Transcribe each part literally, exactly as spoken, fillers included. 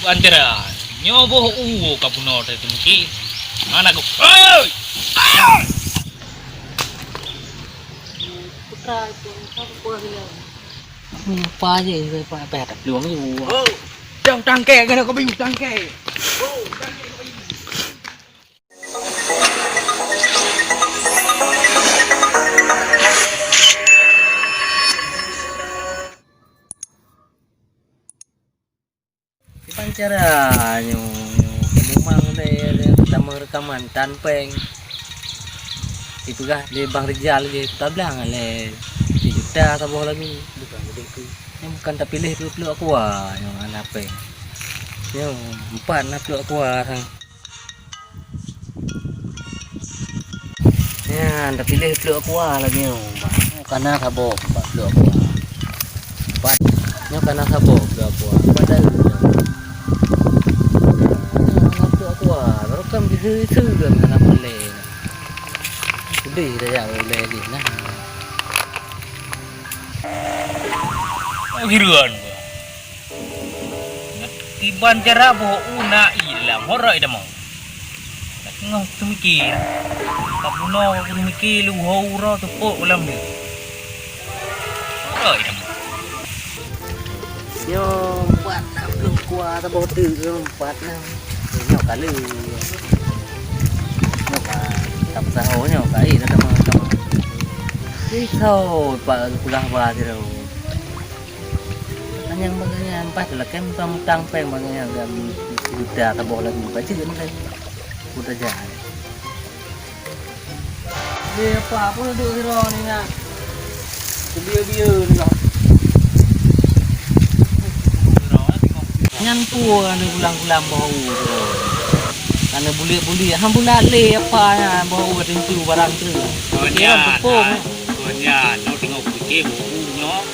Antara nyoe boh uwo ka bunoe teutumki. Mana ku? Hei! Putra itu, apa kuah gila? Apa aja itu, apa, apa ada peluang itu? Oh, jauh tangkai, kena kau bingung tangkai. Kiban cara nyoe, nyoe, memang lé, lé, tamong reukaman tan péng. Dipeugah lé Bang Rijal lé tablang lé sijuta saboh lagu. Bukan gede tu. Nyoe bukan tapiléh pluek-pluek aqua nyoe hana péng. Nyoe empat na pluek aqua sang. Nyan, tapiléh pluek aqua lagèe nyoe, Bang. Nyoe kana saboh, Bang, pluek aqua. Empat. Nyoe kana saboh pluek aqua. Empat daun. Nyoe kana pluek aqua. Baru kan bisu-bisu kan kana peureulèe. Udeh dah jak ulèe jih nah. Oh, hireuen. Kiban cara boh u na ie dalam, horok ie tamong. Teungoh teumiki. Ka bunoe ka teumiki, leuho uroe teupok u lam deuh. Horok ie tamong. Nyoe empat na pluek aqua saboh teuk, nyoe empat na. Nyoe ka lheueh. Nyoe ka, ka peusaho nyoe ka, eh, na tamong, tamong. Risau, Pak, peugah bah sidroe. Anyang bagainyan, paih lakèe mutang-mutang péng bagainyan, sijuta saboh lagi, bacut kan. Udah jahat. Dia apa pun duduk hiro ni nak. Dia-dia ni lah. Nyan pun ada gulang-gulang bau tu. Ada bulik-bulik, ha, bulat lé apa nyan, bau ada tu barang tu. Oh, dia nyan, tepung. Ah, oh, nyan, nak tengok putih, bau nyoe.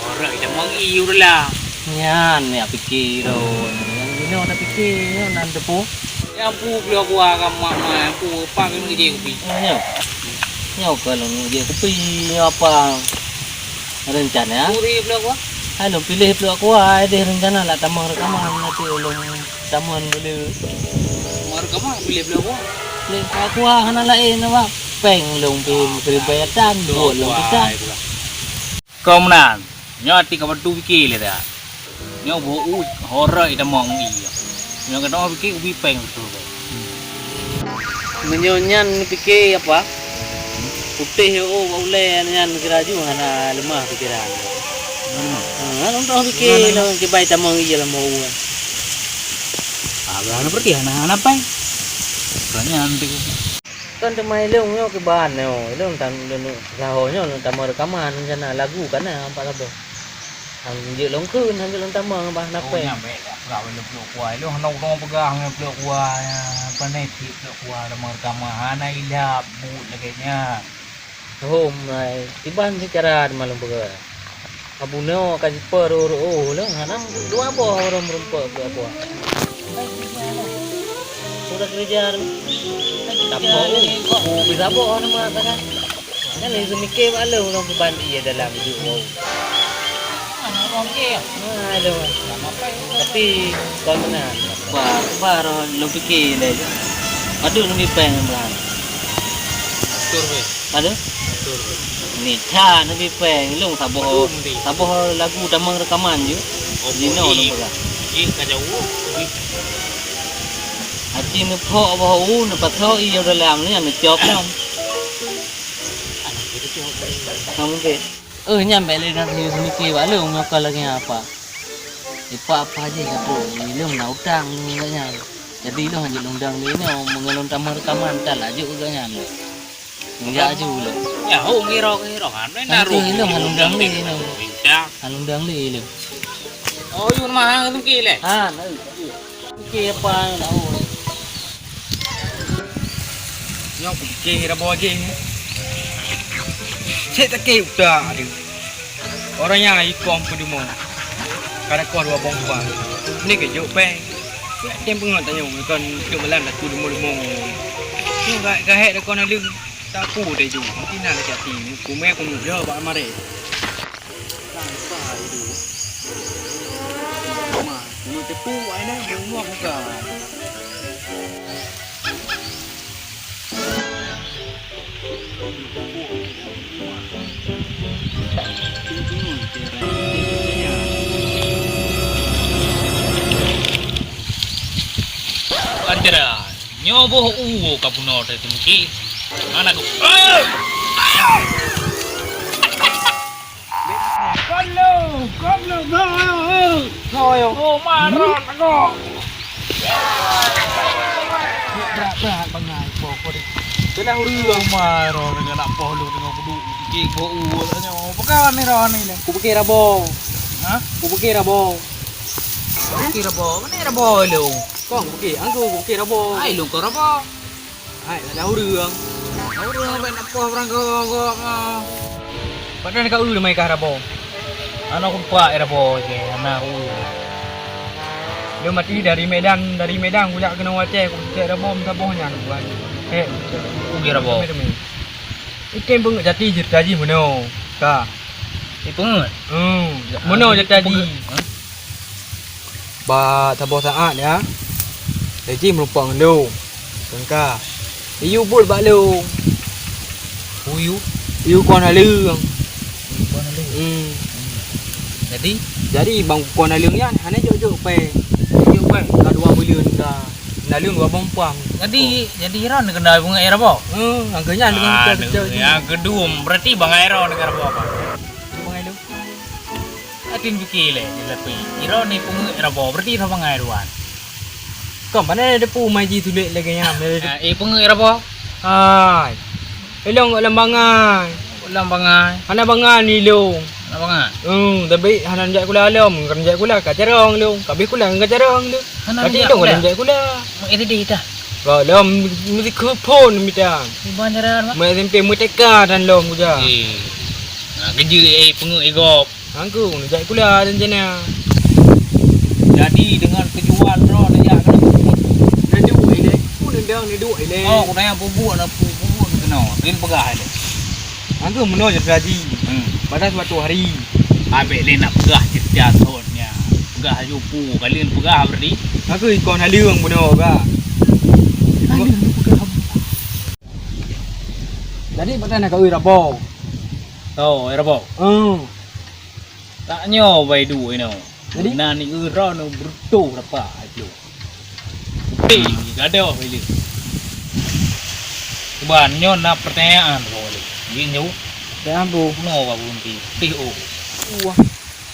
Orang dah mari ureueng. Nyan, ya pike tu. Yang guna dah pike, nyan nan teupeu. Ya pu, beli aqua ka mak-mak, ya pu, apa kena je kupi. Nyoe. Nyoe ka lôn je kupi, nyoe apa? Rencana? Puri beli aqua? Hai, lôn piléh pluek aqua, ai deh rencana nak tamong reukaman, nanti ulôn tamong dulu. Tamong reukaman, piléh pluek aqua? Piléh pluek aqua, hana laén, apa? Péng lôn pi-, ah, peribaiatan, buat lôn kita. Keu meunan, nyoe até ka bantu pike lé dak. Nyoe boh u horok ie tamong ie. Nyoe ka tamong pike ubi péng beutôi. Meunyoe nyan pike apa? Putéh, oh, bak ulèe nyan kira ju hana leumah pikeran. Hana leumah. Ha, hana leumah pike lom kiban tamong ie lam boh u. Ah, hana berarti hana, hana péng. Soalnya nanti Kan teuma ilôn nyoe kiban nyoe, ilôn tam-, lôn, saho nyoe lôn tamong reukaman rencana lagu kana empat saboh. Han jeuet lôn kheun, han jeuet lôn tamong bah. Oh, napèe? Nyan bèk dak peugah lôn pluek aqua. Ilôn hana ureueng peugah ngon pluek aqua, ya, pane cit pluek aqua tamong reukaman. Hana ilap buet lagèe nyan. Hom, ai, kiban seucara teuma lôn peugah. Abu nyoe ka jipeurôh-rôh lôn, hana dua boh ureueng meureumpok keu aku. Sudah kerja tu. Tapi aku bisa boh nama kata. Kan lagi semikir maklum orang beban iya dalam hidup kau. Aduh. Tapi kau menang. Bah, bah, lôn pikir lé. Padum lôn péng, bah. Betul, weh. Ada? Betul. Ni, cha, neubi péng lôn saboh, saboh lagu tamong reukaman ju. Oh, jinoe lôn peugah. Jih ka jauh. Aci neuphok boh u, neupasoe ie dalam ni, neucop lom. Kamu ke? Eh, nyan bèk lé na seumiké bak lôn, nyoe ka lagèe apa? Ipak apa jih ka tu, lôn na utang ngon nyan. Jadi lôn hanjeuet lôn dang lé nyoe, meungon lôn tamong reukaman, tan laju keu nyan. Nggak aju lé. Ya, ho ngiro-ngiro kan. Kan tu ilong halong dang lé ilong. Halong dang lé ilong. Oh, yun mah hang tu kile. Ha, na. Oke, apa na. Nyoe ku pike hira boh jih. Cek take udah aduh. Orang yang ikong pedemo. Kada koh dua bong dua. Ni ke jok peng. Tem pengon tanyo kon jok malam dah tu demo-demo. Nyoe ga ga hek dah kon alung. Tapu deh ju, mungkin ada jati. Kumé ku muda bak mari. Kan sa itu. Ma, ini tu Panjara, nyoe boh u ka bunoe teutumki. Anak ku. Kon lôn, kon lôn, lôn, lôn. Lôn, lôn. Oh, marah aku. Brat-brat bangai, po, po deh. Kena ureueng marah dengan nak poh lôn dengan kudu. Geng bo u nyoe. Pekan ni roh ni leh. Ku pikir rabo. Ha? Ku pikir rabo. Pikir rabo. Mana rabo lôn? Kong, ku pikir. Angku, ku pikir rabo. Ai, lôn kong rabo. Hai, ada ureueng. Ada ureueng, baik nak poh orang gok-gok, ah. Padahal ka ureueng mai kah rabo. Anak ku pak rabo je, anak ku. Dia mati dari Medan, dari Medan ku jak kena waceh, ku cek rabo, minta boh nyan, buat. Eh, ugi rabo. Demi, demi. Item pengek jati cerita ji meno, ka. Eh, pengek? Hmm, meno cerita ji. Pengek, ha? Bak saboh saat, ya, Haji meureumpok ngon lôn. Teuka. Iyue buet bak lôn. Iyue? Iyue kon naleueng. Kon naleueng? Hmm. Jadi? Jadi, bang kon naleueng nyan hana jok-jok pèng. Jok pèng? Ka dua buleuen ka. Naleueng dua boh umpang. Jadi, jadi Iron keunan pengek rabo? Hmm, angkeu nyan deungon kita kerja. Nyang keudua, berarti bang Iron dengan rabo apa? Bang Iron. Atin pike lé, dilapui. Ira ni pengeuek rabo, berarti ira bangai ruan. Kon, pane ada pu mai ji tulék lagèe nyan. Ah, eh, pengeuek rabo? Hai. Ilong lam bangai. Lam bangai. Hana bangai ni ilong. Hana bangai. Hmm, tapi hana jak kula lom, kan jak kula ka carong ilong. Kabeh kula ka carong ilong. Hana jak kula. Mak S D dah. Ka lom meusti kupon mita. Iban cara mak. Mak S M P merdeka dan lom kuja. Eh. Nah, keujeuet eh pengeuek eh gob. Angku, jak kula dan jana. Jadi dengan kejuan droe neujak kena puput. Neuduk ilé, pun nendang neuduk ilé. Oh, kudaya puput na puput kena. Lain peugah ilé. Angku meunoe jadi haji. Hmm. Pada suatu hari. Abek lé nak peugah cerita thon nya. Peugah laju pu, kali peugah berarti. Angku ikon haleueng bunoe ka. Haleueng tu peugah. Jadi patah nak kawin rabo. Oh, rabo. Hmm. Tak nyoe bai duek inoe. Jadi? Na ni eura ni bertuh dapat tu. Hei, gadoh ilé. Cuba nyoe na pertanyaan ko ilé. Ji nyoe. Pertanyaan apa? Nyoe ba bunti. Tih oh. Wah.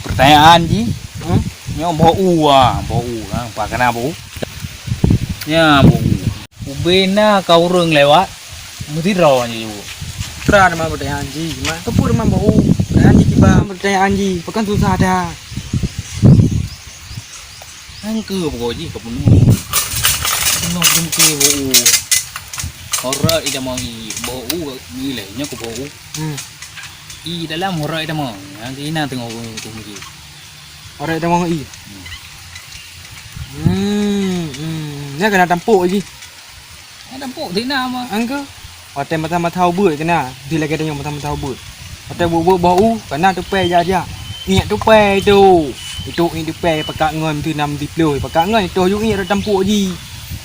Pertanyaan ji. Hmm? Nyoe boh u ah, boh u ah, pakana boh u. Nya boh u. Ubena ka ureueng lewat, meusidroe nyoe. Tra nama pertanyaan ji, mak. Teupeu nama boh u. Pertanyaan ji kiban pertanyaan ji, pakon susah that. Angkeu pokok jih ka peunoh. Peunoh bungke boh u. Ora i damang i boh u nilai nyoe keu boh u. Hmm. I dalam ora i damang. Angkeu ina teungoh tu mungkin. Ora i damang i. Hmm. Hmm, hmm. Nya kena tampok lagi. Ada pok tina mah. Angka. Watèe mata-mata ubeut kena, di lagèe tanyoe mata-mata ubeut. Watèe ubeut-ubeut boh u, kena tupèe jak-jak. Ngiek tupèe itu. Itu ngiek tupèe pakat ngon tu nam di ploh, pakat ngon itu yue ngiek tampok ji.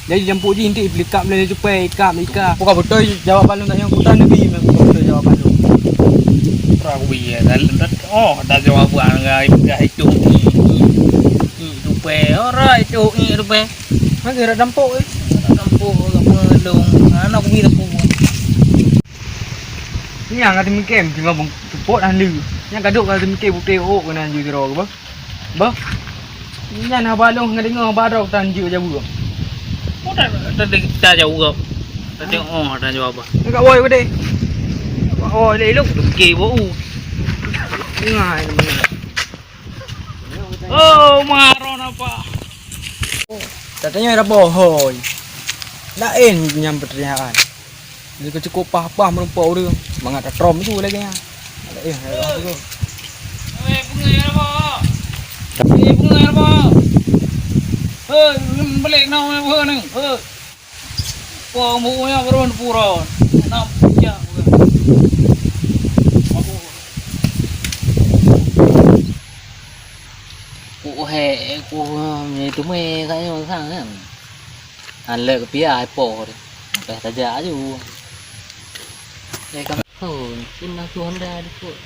Jadi tampok ji enti ipelikap lé tupèe, ikap, ikap. Bukan beutôi jawaban lôn tanyoe, bukan nabi, bukan beutôi jawaban lôn. Ora kubi ya, dan, dan, oh, dah jawaban ngai peugah itu ngiek, ngiek tupèe, ora itu ngiek tupèe. Lagèe rak dampok eh. Rak dampok, rak meulong. Anak kubi dampok. Nyang ka teumikém, teungoh bang tupot han lé. Nyang ka dok ka teumikém putéh ôk keunan ju sidroe keuh, bah. Bah. Nyan haba lôn ngedeungö haba droe tan jeuet jaweue. Oh, tak, tak, tak, tak jaweueb. Tak tengok, oh, tak jaweueb. Dekat woi gede. Woi, lé lôn teumikém bau. Ngai. Oh, maron apa? Katanya ada bohoi. Laén nyang peutanyaan. Dia cukup pah-pah meureumpok ureueng. Mangat tatrom tu lagèe nyan. Laén, laén tu. Hei, bunga apa? Hei, bunga apa? Hei, balik nak apa ni? Hei. Wah, mau yang baru pura. Nak punya. Aku. Oh, Hei, ku, ni tu meh kat nyoe sang kan. Han leuet keupiah hai po deh. Leupah tajak aju. Eh, kam, oh, pun na tu Honda likot.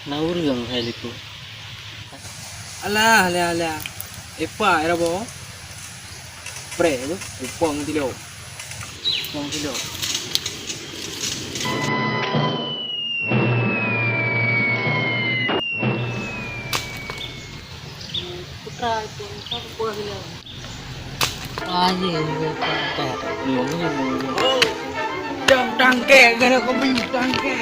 Na ureueng hai likot. Alah, alah, alah. Epa era bo. Pre tu, kupong tilo. Kupong tilo. Putra itu, apa gila? Ah, iya, iya, iya. Dong tangke, kena kopi tangke.